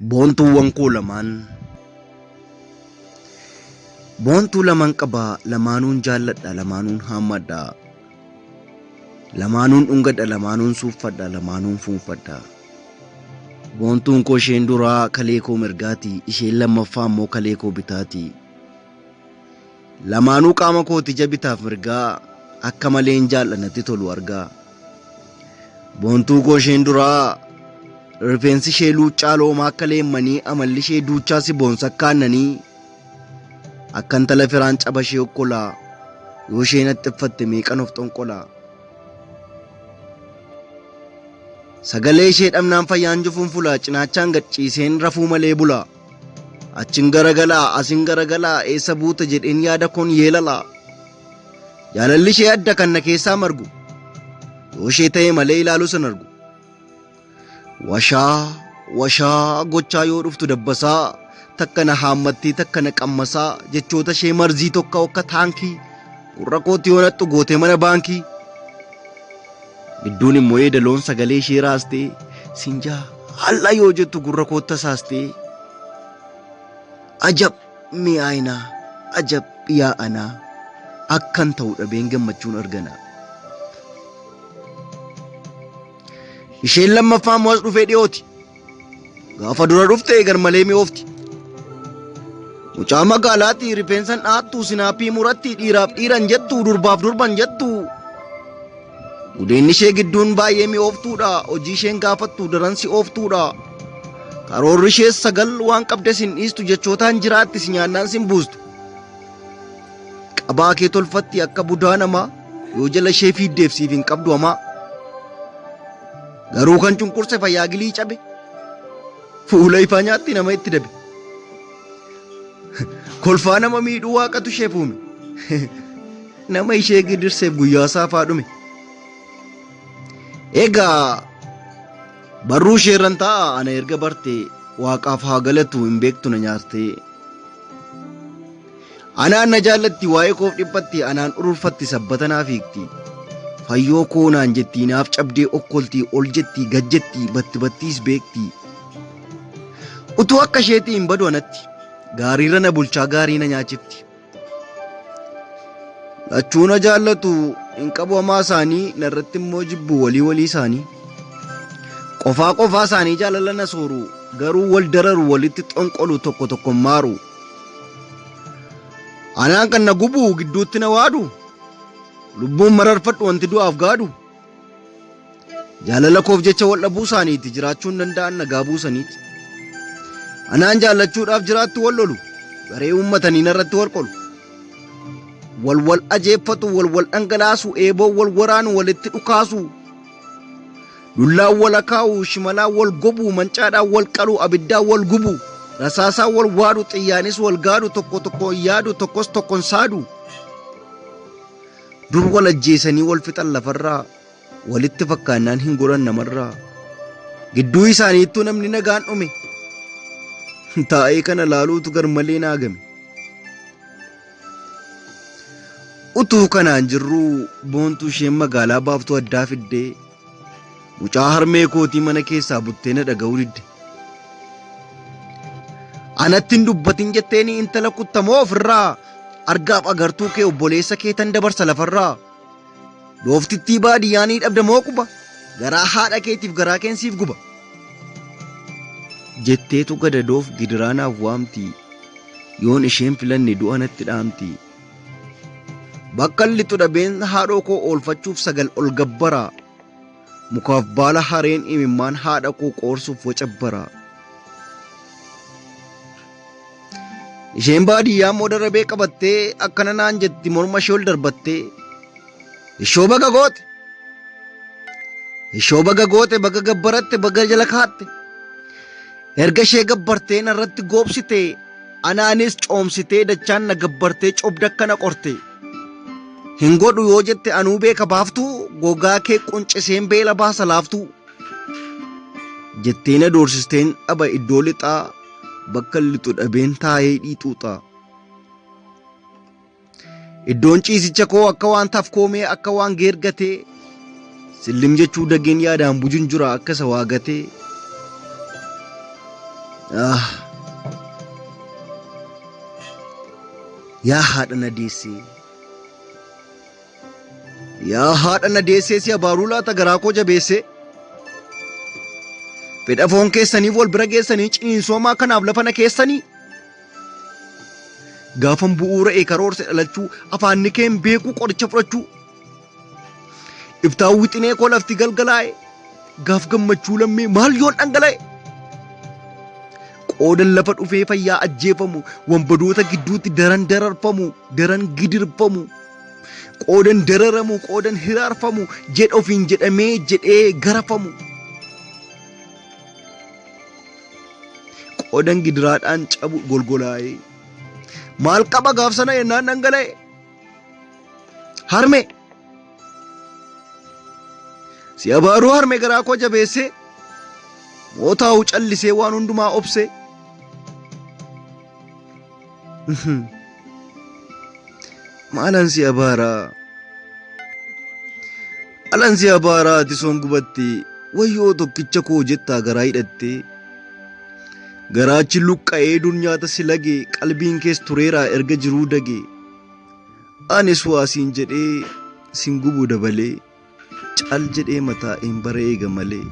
Boontuuwwan koo lamaan. Boontuu laman qaba lamaanuun jaalladha lamaanuun haammadha. Lamaanuun dhungadha lamaanuun suuffadha lamaanuun fuunfadha. Boontuun koo isheen duraa kalee koo mirgaati isheen lammaffaa immoo kalee koo bitaati. Lamaanuu qaama kooti ija bitaaf mirgaa akka maleen jaalla natti tolu argaa. Boontuu koo isheen duraa rifeensi ishee luuccaa loomaa akka leemmanii amalli ishee duuchaa si boonsa akka aannanii akka intala firaan caba ishee okkolaa yoo isheen haxxiffatte meeqan of xonqolaa. Sagalee ishee dhabnaan fayyaan jufuun fulaa cinaachaan gad ciiseen rafuu malee bula. Achin garagalaa asin garagalaa eessa buute jedheen yaada koon yeelalaa. Jaalalli ishee adda kan na keessaa margu. Yoo ishee ta'e malee ilaaluu san argu. Washaa washaa gochaa yoo dhuftu dabbasaa takka na haammattii takka na qammasaa jechoota ishee marzii tokko akka taankii gurra kootti yoo naxxu gootee mana baankii. Gidduun immoo yeedaloon sagalee ishee raastee sinjaa halla yoo jettu gurra kootti tasaastee. Ajab mi'aayinaa ajab yaa'anaa akkan ta'u dhabeen gammachuun argana. Isheen lammaffaa immoo as dhufee dhiyooti. Gaafa dura dhufte garmalee mi'oofti. Mucaa magaalaatti rifeensa hin dhahattu sinaappii muratti dhiiraaf dhiiran jettu durbaaf durban jettu. Gudeenni ishee gidduun baay'ee mi'ooftuudha. Hojii isheen gaafattu daran si'ooftuudha. Karoorri ishees sagal waan qabdes hin dhiistu jechootaan jiraatti si nyaannaan sin buustu. Qabaa kee tolfatti akka budaa namaa yoo jala ishee fiiddeef siif hin qabdu hamaa. Garuu kan cunqurse fayyaa gilii cabe fuula ifaa nyaatti nama itti dabe. Kolfaa nama miidhuu waaqatu isheef uume. Nama ishee gidirseef guyyaa saafaa dhume. Egaa barruu isheerran taa'a ana erga barte waaqaaf haa galatu hin beektu na nyaattee. Anaan na jaallatti waa'ee koof dhiphatti anaan ururfatti sabbata naaf hiikti. Fayyoo koo naan jettii naaf cabdee okkoltii ol jettii gad jettii batti battiis beekti. Utuu akka isheetii hin badu anatti gaariirra na bulchaa gaarii na nyaachifti. Lachuu na jaallatu hin qabu hamaa isaanii narratti immoo jibbu walii walii isaanii. Qofaa qofaa isaanii jaalala na sooru garuu wal dararu walitti xonqolu tokko tokkon maaru. Anaan kan na gubu gidduutti na waadu lubbuun mararfadhu wanti du'aaf gaadu. Jaalala koof jecha wal dhabuu isaaniiti jiraachuu hin danda'an nagaa buusaniiti. Anaan jaallachuudhaaf jiraatti wal lolu garee uummatanii narratti wal qolu. Wal wal ajeeffatu wal wal dhangalaasu eeboo wal waraanu walitti dhukaasu. Dullaan wal akaa'u shimalaan wal gobu mancaadhaan wal qalu abiddaan wal gubu rasaasaan wal waadu xiyyaanis wal gaadu tokko tokkoon yaadu tokkos tokkon saadu. Dur wal ajjeesanii wal fixan lafarraa walitti fakkaannaan hin goran namarraa. Gidduu isaaniittuu namni nagaan dhume. Taa'ee kana laaluutu garmalee naagame. Utuu kanaan jirruu boontuu isheen magaalaa baaftuu addaa fiddee mucaa harmee kootii mana keessaa buttee na dhaga'uu didde. Anatti hin dubbatin jetteeni intala kuttamoo ofirraa argaaf agartuu kee obboleessa kee tan dabarsa lafarraa. Dooftittii baadiyyaa ni dhabda moo quba garaa haadha keetiif garaa keen siif guba. Jetteetu gadadoof gidiraa naaf waamti yoon isheen filanne du'a natti dhaamti. Bakka lixu dhabeen haadhoo koo oolfachuuf sagal ol gabbara. Mukaaf baala hareen imimmaan haadha koo qoorsuuf wacabbara. Isheen baadiyyaa immoo darabee qabattee akkana naan jetti morma ishee ol darbattee. Ishoo baga goote! Ishoo baga goote baga gabbaratte baga jala kaatte. Erga ishee gabbartee narratti goobsite anaanis coomsitee dachaan na gabbartee cobda akkana qorte. Hin godhu yoo jette anuu beeka baaftuu gogaa kee qunciseen beela baasa laaftuu. Jettee na doorsisteen dhaba iddoo lixaa bakka lixu dhabeen taa'ee dhiixuuxa. Iddoon ciisicha koo akka waan tafkoomee akka waan geergatee sillim jechuu dageen yaadaan bujunjura akka isa waa gatee. Ah. Yaa haadha na deessee. Yaa haadha na deessee si abaaruu laata garaa koo jabeessee. Fedha foon keessaniif wal bira geessanii ciniinsoomaa kanaaf lafa na keessanii. Gaafan bu'uura ee karoorse dhalachuu afaanni kee hin beekuu qoricha fudhachuu. Iftaan wixinee koo lafti galgalaa'e gaaf gammachuu lammii maal yoon dhangala'e. Qoodan lafa dhufee fayyaa ajjeefamu wanbadoota gidduutti daran dararfamu daran gidirfamu. Qoodan dararamu qoodan hiraarfamu jedha ofiin jedhamee jedhee garafamu. Qoodan gidiraadhaan cabu golgolaa'ee. Maal qaba gaaf sana yennaan dhangala'e. Harme. Si abaaruu harme garaa koo jabeessee. Mootaa'u callisee waan hundumaa obsee. Maalan si abaaraa? Maalan si abaaraa ati soon gubatte wayyoo tokkicha koo jettaa garaa hidhattee. Garaachi luqqa'ee dur nyaata si lage qalbiin kees tureeraa erga jiruu dage. Anis waa siin jedhee sin gubu dabalee cal jedhee mataa'een bara eega malee.